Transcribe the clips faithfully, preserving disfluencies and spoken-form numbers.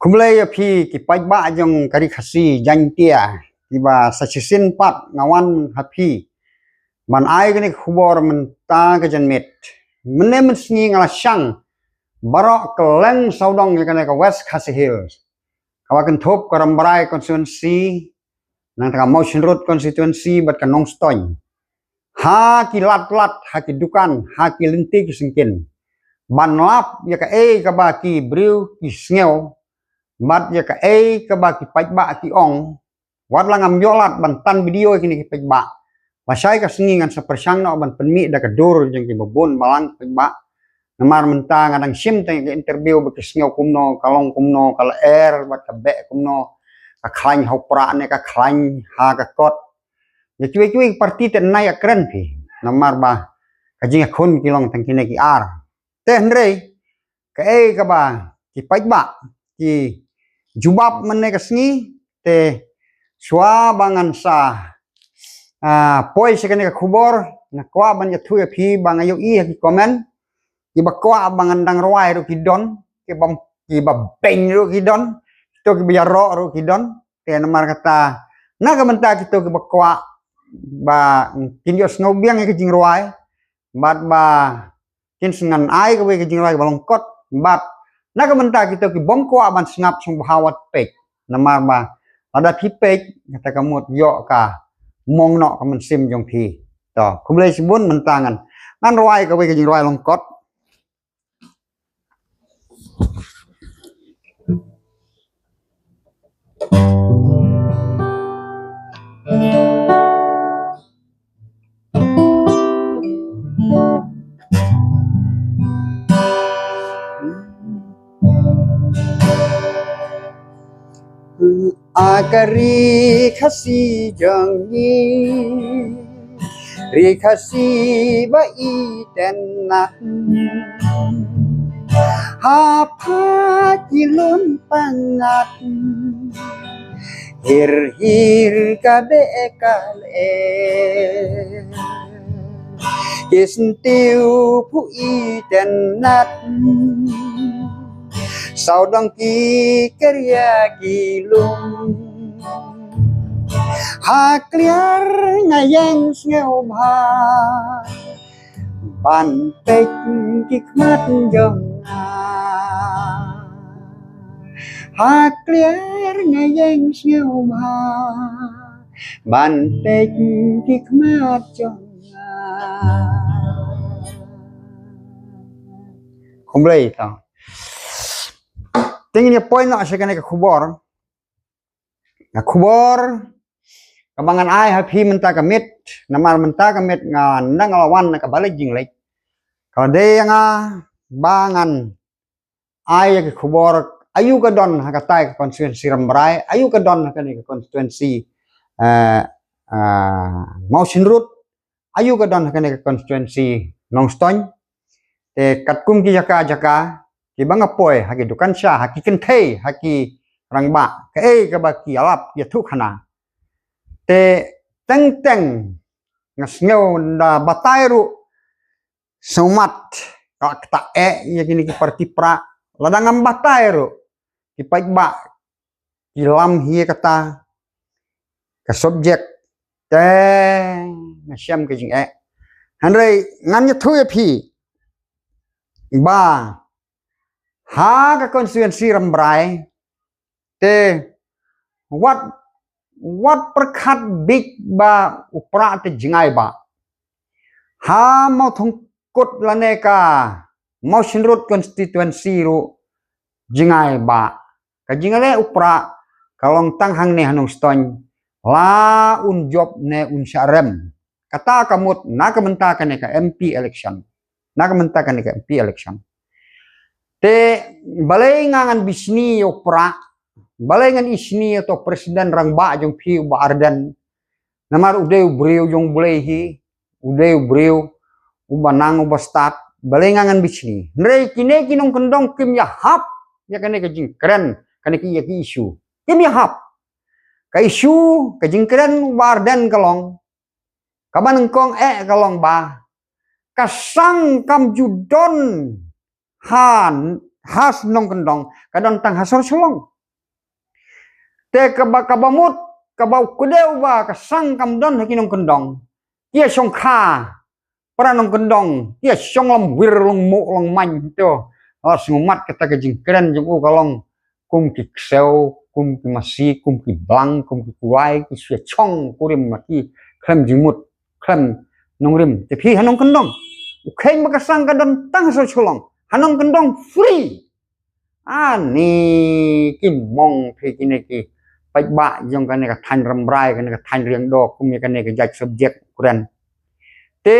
Khublei ïa phi ki paidbah jong ka Ri Khasi Jaiñtia, kiba sa shisien pat nga wan ha phi ban ai kane ka khubor mynta ka janmiet. Mynne mynsngi nga la shang baroh kylleng sawdong ïa kane ka West Khasi Hills, kaba kynthup ka Rambrai constituency, nangta ka Mawshynrut constituency bad ka Nongstoiñ, ha ki lad lad, ha ki dukan, ha ki lynti ki syngkien, ban lap ïa kaei kaba ki briew ki sngew bad ïa kaei kaba ki paidbah ki ong. Wat la ngam ïoh lad ban tan video ïa kine ki paidbah, lashai ka sngi ngan sa pyrshang noh ban pynmih da ka dur jong kiba bun balang paidbah. Namar mynta nga dang shim tang ka interview ba ki sngew kumno, ka long kumno, ka lyer bad ka beh kumno, ka khlaiñ ha u prah ne ka khlaiñ ha ka kot. Ïa kiwei kiwei ki parti te nai ïa kren phi, namar ba ka jingïakhun ki long tang kine ki ar. Te hynrei kaei kaba ki paidbah ki jubab mynne ka sngi, te shuwa ba ngan sa, ah, poi sha kane ka khubor, nga kwah ban ïathuh ïa phi ba nga ïohi ha ki comment, kiba kwah ba ngan dang rwai ruh ki don, kiba, kiba beiñ ruh ki don, kito kiba ïaroh ruh ki don. Te namar kata, na ka bynta kito kiba kwah ba kin ïohsngew biang ïa ka jingrwai, bad ba kin sa ngan ai kawei ka jingrwai kaba lyngkot, bad na ka bynta kito ki bym kwah ban sngap, sngewbha wat peit. Namar ba lada phi peit, kata ka mut ïoh ka mong noh ka mynsiem jong phi. To, khublei shibun, mynta ngan, ngan rwai kawei ka jingrwai lyngkot. A ka Ri Khasi jong ngi, Ri Khasi ba itynnat, ha pha ki lum pang ngat, hir hir ka beh ka lyer, ki syntiew phu itynnat, sawdong ki kyrïa ki lum. Ha kliar nga ïeng sngewbha ban peit ki khmat jong nga. Ha kliar nga ïeng sngewbha ban peit ki khmat jong nga. Khublei to. Te ngin ïa poi noh sha kane ka khubor. Ka khubor kaba ngan ai ha phi mynta ka miet, namar mynta ka miet nga nang la wan na ka Bale Jingleit. Ka dei ïa nga ba ngan ai ïa ka khubor, aïu ka don ha katai ka constituency Rambrai, aïu ka don ha kane ka constituency, eh, eh, Mawshynrut, aïu ka don ha kane ka constituency Nongstoiñ. Te katkum ki jaka jaka, kiba nga poi, ha ki dukan sha, ha ki kynthei, ha ki rangbah, kaei kaba ki ïalap ïathuh khana. Te teng teng nga sngew da batai ruh, sngewmat ka kata eh ïa kine ki parti prah, lada ngam batai ruh ki paidbah ki lam hi kata ka subject, te nga shem ka jingeh. Hynrei ngan ïathuh ïa phi ba ha ka constituency Rambrai, te wat, wat pyrkhat beit ba u prah te jngai ba. Ha Mawthongkut lane ka Mawshynrut constituency ruh jngai ba. Ka jingïaleh u prah ka long tang hangne ha Nongstoiñ, la un jop ne un shah rem. Kata ka mut na ka bynta kane ka M P election. Na ka bynta kane ka M P election. Te balei nga ngan bishni ïa u prah, balei ngan ishni ïa uto u president rangbah jong phi u Bah Ardent. Namar u dei u briew jong u Blei hi, u dei u briew uba nang uba stad, balei nga ngan bishni. Hynrei kine ki nongkyndong kim ïahap ïa kane ka jingkren, kane ki ïa ki issue. Kim ïahap. Ka issue, ka jingkren u Bah Ardent ka long, kaba nyngkong eh ka long ba ka sang kam ju don ha, ha shnong kyndong, ka don tang ha sor Shillong. Te kaba, kaba mut, kaba u kdew ba ka sang kam don ha ki nongkyndong. Ki ïa shongkha para nongkyndong, ki ïa shong lam wir long mo long main to. Lah sngewmat kata ka jingkren jong u ka long kum ki ksew, kum ki masi, kum ki blang, kum ki kulai, ki shu ïa shong kurim ma ki khlem jingmut, khlem nongrim. Te phi ha nongkyndong, u kheiñ ba ka sang ka don tang ha sor Shillong, ha nongkyndong free. Ani ki mong phi kine ki paidbah jong kane ka thaiñ Rambrai, kane ka thaiñ Riangdo, kum ïa kane ka jait subject u kren. Te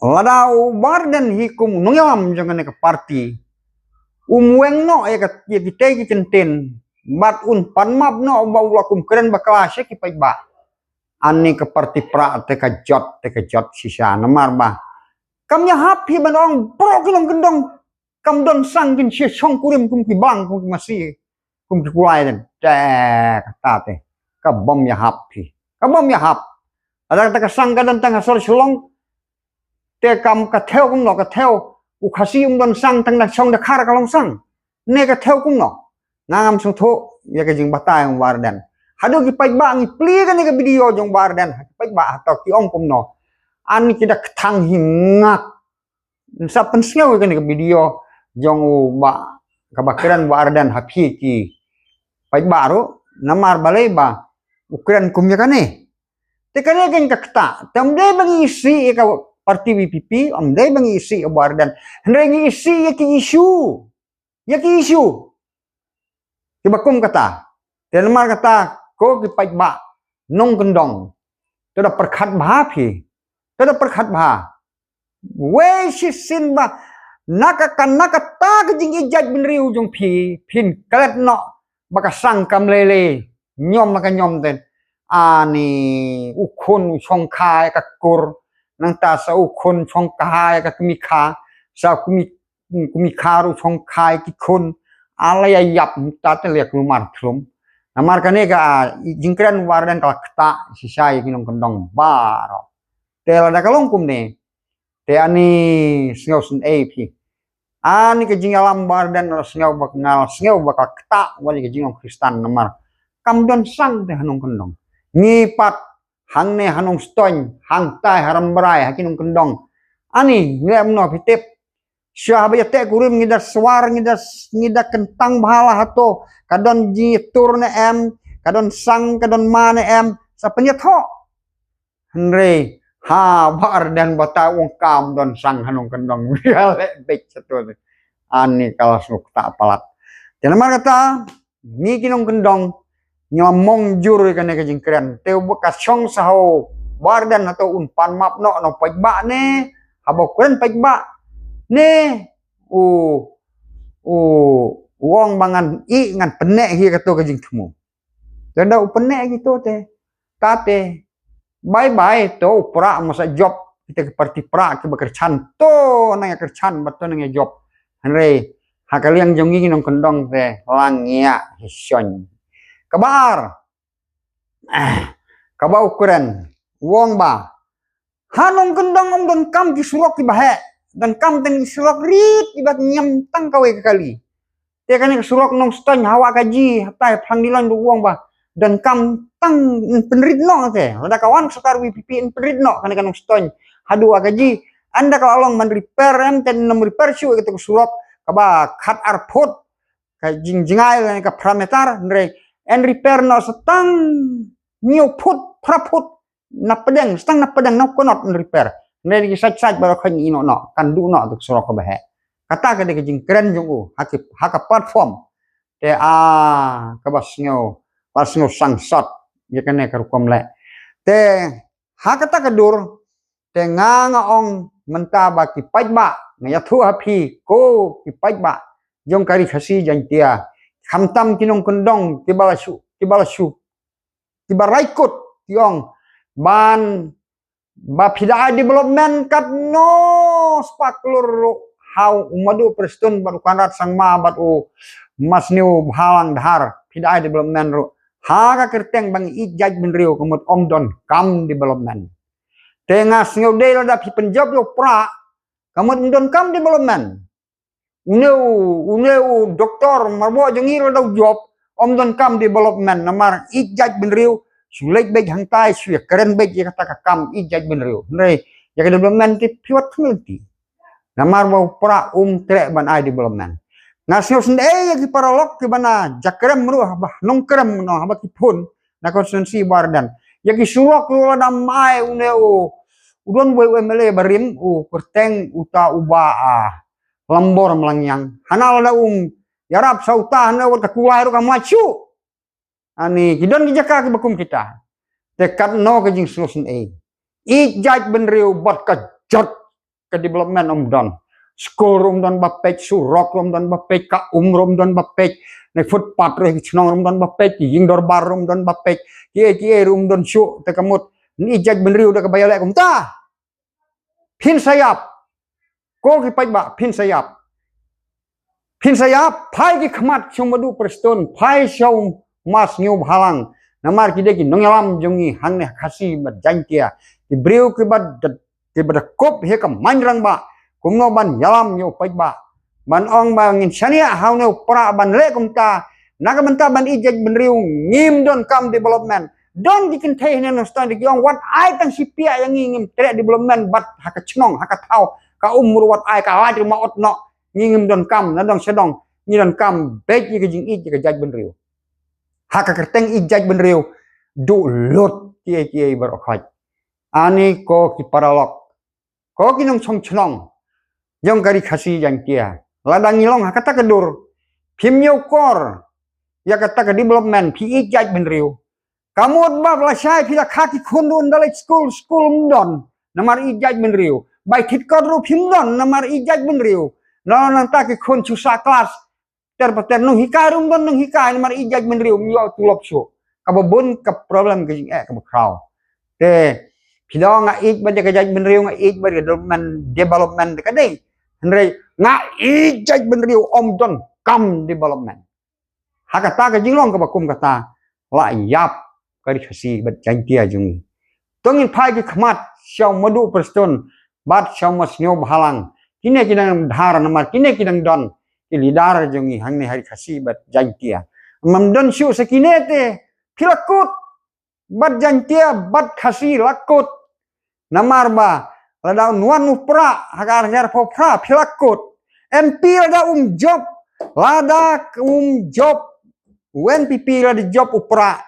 lada u Bah Ardent hi kum u nongïalam jong kane ka party, um weng noh ïa ka, ïa kitei ki kyntien, bad un pan map noh ba u la kum kren bakla sha ki paidbah. Ani ka party pra te ka jot, te ka jot shisha namar ba kam ïahap hi ban ong baroh ki nongkyndong kam don sang kin shu ïa shong kurim kum ki blang, kum ki masi, kum ki kulai. Te kata te ka bym ïahap hi. Ka bym ïahap. Lada kata ka sang ka don tang ha sor Shillong, te kam ka thew kumno, ka thew u Khasi um don sang tang da shong da khar ka long sang. Ne ka thew kumno. Nga ngam sngewthuh ïa ka jingbatai jong Bah Ardent. Haduh ki paidbah ngi plie kane ka video jong Bah Ardent ha ki paidbah, hato ki ong kumno. Ani ki da kthang hi ngak. Sa pynsngew ïa kane ka video jong u Bah, kaba kren Bah Ardent ha phi ki paidbah ruh, namar balei ba u kren kum ïa kane. Te kane ka ktah, te ym dei ba ngi isih ïa ka party VPP, ym dei ba ngi isih ïa Bah Ardent. Hynrei ngi isih ïa ki issue. Ïa ki issue kiba kum kata. Te namar kata ko ki paidbah nongkyndong, to da pyrkhat bha phi. To da pyrkhat bha. Wei shisien ba na ka, ka, na kata ka jingïeit jaitbynriew jong phi, phin klet noh ba ka sang kam lei lei, niam la ka niam te. Ani u khun u shongkha ïa ka kur, nangta sa u khun shongkha ïa ka kmie kha, sa kmie, kmie kha ruh shongkha ïa ki khun. Ala ïa ïap, ta te la ïa kulmar thlum. Namar kane ka, ah, jingkren Bah Ardent ka la ktah shisha ïa ki nongkyndong baroh. Te lada ka long kumne, te ani sngew sngewsih phi. Ani ka jingïalam Bah Ardent la sngew ba, nga la sngew ba ka ktah wat ïa ka jinglong Khristan namar kam don sang te ha nongkyndong. Ngi pat hangne ha Nongstoiñ, hangtai ha Rambrai, ha ki nongkyndong. Ani ngi leh kumno phi tip. Shuwa haba ïateh kurim ngi da swar, ngi da, ngi da kyntang bha la hato ka don jingïatur ne em, ka don sang, ka don ma ne em, sa pynïathoh. Hynrei ha Bah Ardent batai u ong kam don sang ha nongkyndong. Ïa leh beit sha to. Ani ka la sngewthuh palat. Te namar kata ngi ki nongkyndong ngi la mong jur ïa kane ka jingkren. Te u ba ka shong sa ha u Bah Ardent hato un pan map noh na u paidbah ne, haba u kren paidbah ne, u, u, u ong ba ngan ïeh, ngan pyneh hi kato ka jingthmu. Te da u pyneh kito te, ta te bye bye to u pra, masa jop kita ki party pra kiba kyrchan, to nang ïa kyrchan bad to nang ïa jop. Hynrei ha ka liang jong ngi ki nongkyndong te la ngiah hi shon. Kaba ar, ah, kaba u kren u ong ba ha nongkyndong ym donkam ki surok kiba heh, donkam tang ki surok rit kiba ngiam tang kawei ka kali. Te kane ka surok Nongstoiñ ha Wahkaji, hatai Phlang Dilong, u ong ba donkam tang, mm, pynrit noh te. Lada ka wan ka sorkar VPP yn pynrit noh kane ka Nongstoiñ haduh Wahkaji. Ynda ka la long ban repair em, te nym repair shuh ïa kata ka surok kaba khat ar phut ka jingjngai, kane ka parameter, hynrei yn repair noh sa tang hynñiew phut, phra phut na pdeng, sa tang na pdeng, na u kynot yn repair. Hynrei ki sait sait baroh khot ïeh noh noh, kan duh noh tu ka surok kaba heh. Kata ka dei ka jingkren jong u ha ki, ha ka platform. Te, ah, kaba sngew, ba sngew sangsot ïa kane ka rukom leh. Te ha kata ka dur, te nga, nga ong mynta ba ki paidbah, nga ïathuh ha phi ko ki paidbah jong ka Ri Khasi Jaiñtia, khamtam ki nongkyndong kiba la shu, kiba la shu, kiba raikut, ki ong ban ba phi da ai development katno spah klur ruh ha u Madu Prestone bad u Conrad Sangma bad u Masniew Bhalang Dhar, phi da ai development ruh ha ka kyrteng ba ngi ïeit jaitbynriew, ka mut ym donkam development. Te nga sngew dei lada phi pynjop ïa u pra, ka mut ym donkam development. Une u, une u doktor marbok jong ngi lada u jop, Ym donkam development, namar ïeit jaitbynriew shu leit beit hangtai, shu ïakren beit ïa kata ka kam ïeit jaitbynriew. Hynrei ïa ka development te phi wat khmih lynti. Namar ba u Prah um treh ban ai development. Nga sngewsynei ïa ki paralok kiba na Jakrem ruh, haba Nongkrem noh, haba ki phone na constituency Bah Ardent. Ïa ki surok ruh lada ym ai une u, u don uwei u M L A barim, u kyrteng uta u Bah, ah, Lambor Mlangïang. Hana lada um ïarap sa uta, hana wat ka kulai ruh kam wan shuh. Ani, ki don ki jaka kiba kum kita. Te katno ka jingsngewsynei. Ïeit jaitbynriew bad ka jot ka development ym don. Skul ruh ym don ba peit, surok ruh ym don ba peit, ka um ruh ym don ba peit, ne footpath ruh, ki chnong ruh ym don ba peit, ki ïing dorbar ruh ym don ba peit, kiei kiei ruh ym don shuh, te ka mut ïeit jaitbynriew da kaba ïaleh kumta. Phin sa ïap. Ko ki paidbah, phin sa ïap. Phin sa ïap, phai ki khmat sha u Maduh Prestone, phai sha u Ma Sniewbhalang. Namar ki dei ki nongïalam jong ngi hangne ha Khasi bad Jaiñtia. Ki briew kiba da, kiba da kup ha ka main rangbah. Kumno ban ïalam ïa u paidbah. Ban ong ba ngin shaniah ha une u Prah ban leh kumta. Na ka bynta ban ïeit jaitbynriew ngim donkam development. Don ki kynthei hangne Nongstoiñ ki ong wat ai tang shi piah ïa ngi, ngim treh development bad ha ka chnong, ha ka thaw, ka um ruh wat ai, ka light ruh ma ot noh. Ngi ngim donkam, na dong sha dong, ngi donkam beit ïa ka jingïeit ïa ka jaitbynriew. Ha ka kyrteng ïeit jaitbynriew, duh lut kiei kiei baroh khoit. Ani ko ki paralok, ko ki nongshong shnong jong ka ri Khasi Jaiñtia. Lada ngi long ha kata ka dur, phim ñiewkor ïa kata ka development, phi ïeit jaitbynriew. Ka mut ba lashai phi la kha ki khun ruh ynda leit skul, skul ym don namar ïeit jaitbynriew. Bai thied kot ruh phim don namar ïeit jaitbynriew. Nangta ki khun shu sah klas ter pa ter, nonghikai ruh ym don nonghikai namar ïeit jaitbynriew, ym ïoh tulop shuh. Kaba bun ka problem, ka jingeh kaba khraw. Te phi da ong nga ïeit bad ïa ka jaitbynriew, nga ïeit bad ïa ka development, development, ka dei. Hynrei nga ïeit jaitbynriew, ym donkam development. Ha kata ka jinglong kaba kum kata, la ïap ka ri Khasi bad Jaiñtia jong ngi. To ngin phai ki khmat sha u Maduh Prestone bad sha u Ma Sniewbhalang. Kine ki dang dhar namar kine ki dang don ki leader jong ngi hangne ha ri Khasi bad Jaiñtia. Ym don shuh sa kine te, phi la kut bad Jaiñtia bad Khasi la kut. Namar ba lada un wan u Prah ha ka ar hajar arphew phra, phi la kut. M P lada um jop, lada um jop u N P P, lada jop u Prah,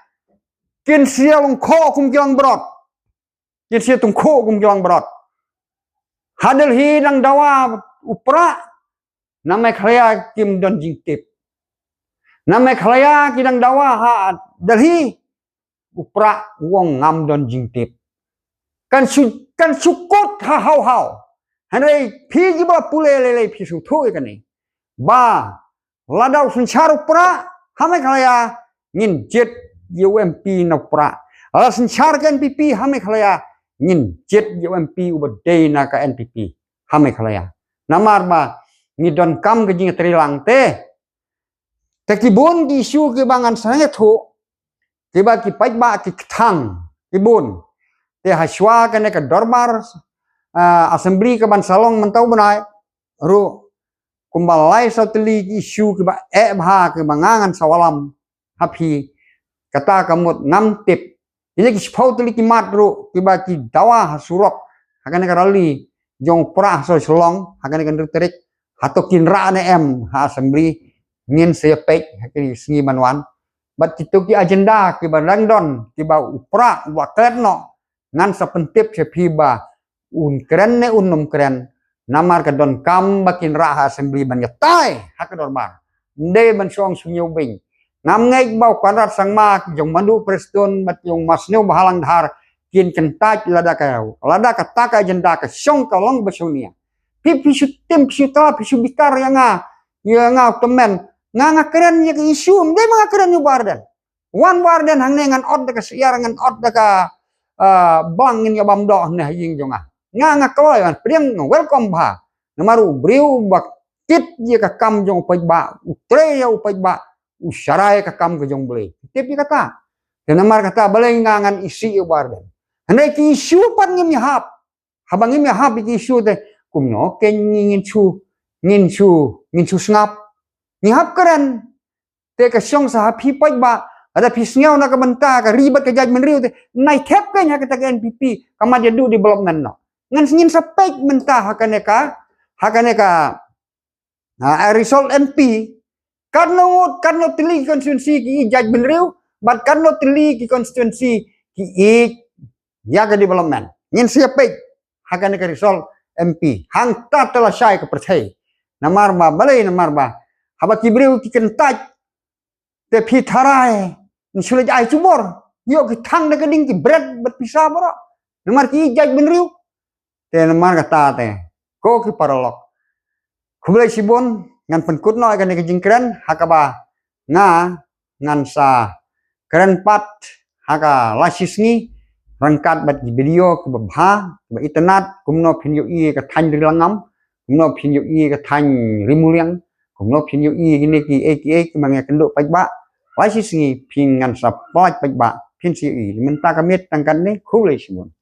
kin sa long khoh kum ki langbrot. Kin sa tung khoh kum ki langbrot. Ha Delhi dang dawa u Prah, na Meghalaya kim don jingtip. Na Meghalaya ki dang dawa ha Delhi, u Prah u ong ngam don jingtip. Kan shu, kan shu kut ha haw haw. Hynrei phi kiba pule lei lei phi sngewthuh ïa kane. Ba lada u synshar u Prah ha Meghalaya, ngin jied ïa u M P na u Prah. Lada synshar ka N P P ha Meghalaya, ngin jied ïa u M P uba dei na ka N P P ha Meghalaya. Namar ba ngi donkam ka jingïatreilang te. Te ki bun ki issue kiba ngan sngewthuh, kiba ki paidbah ki kthang, ki bun. Te ha shuwa kane ka dorbar, ah, assembly kaban sa long mynta u bnai ruh, kumba lai saw tylli ki issue kiba eh bha kiba nga ngan sa wallam ha phi, kata ka mut ngam tip. Ine ki shiphew tylli ki mat ruh kiba ki dawa ha surok ha kane ka rally jong u Prah ha saw Shillong ha kane ka hynriew tarik, hato kin rah ne em ha assembly, ngin sa ïa peit ha ki sngi ban wan. Bad kito ki agenda kiba dang don kiba u Prah u ba klet noh, ngan sa pyntip sha phi ba un kren ne un ym kren, namar ka donkam ba kin rah ha assembly ban ïatai ha ka dorbar. Ym dei ban shong shu ñiew beiñ. Ngam ngeit ba u Conrad Sangma, jong Maduh Prestone bad jong Ma Sniewbhalang Dhar kin kyntait lada ka, lada kata ka agenda ka shong ka long ba shong nia. Phi, phi shu tim, phi shu tla, phi shu bitar ïa nga, ïa nga u tymmen. Nga, nga kren ïa ka issue, ym dei ba nga kren ïa u Bah Ardent. Wan Bah Ardent hangne ngan ot da ka syiar, ngan ot da ka, ah, blang, ngin ïa bam doh hangne ha ïing jong nga. Nga, nga kloi, wan pdiang, nga welcome bha. Namar u briew uba kit ïa ka kam jong u paidbah, u trei ïa u paidbah, u sharai ïa ka kam ka jong u Blei. Tip ïa kata. Te namar kata balei nga ngan isih ïa u Bah Ardent. Hynrei ki issue pat ngim ïahap. Haba ngim ïahap ïa ki issue te, kumno kein ngi ngin shu, ngin shu, ngin shu sngap. Ngi hap kren. Te ka shong sa ha phi paidbah, lada phi sngew na ka bynta ka ri bad ka jaitbynriew te, nai thep kein ha kata ka N P P, ka mat ïa duh development noh. Ngan sngin sa peit mynta ha kane ka, ha kane ka, ha, result M P, katno ngut, katno tylli ki constituency ki ïeit jaitbynriew, bad katno tylli ki constituency ki ïeit ïa ka development. Ngin sa ïa peit ha kane ka result M P. Hangta te la shai ka pyrthei. Namar ba, balei namar ba, haba ki briew ki kyntait, te phi tharai, ngi shu leit ai jubor. Ïoh ki thang da ka ding ki bret bad pisa baroh. Namar ki ïeit jaitbynriew. Te namar kata te, ko ki paralok, khublei shibun. Ngan pynkut noh ïa kane ka jingkren ha kaba nga ngan sa kren pat ha ka la shi sngi, ryngkat bad ki video kiba bha, kiba itynnad, kumno phin ïohi ka thaiñ Ri Langam, kumno phin ïohi ka thaiñ Ri Muliang, kumno phin ïohi kine kiei kiei kiba nga ïakynduh paidbah. La shi sngi phin, ngan sa pynlait paidbah, phin sa ïohi. Mynta ka miet tang katne, khublei shibun.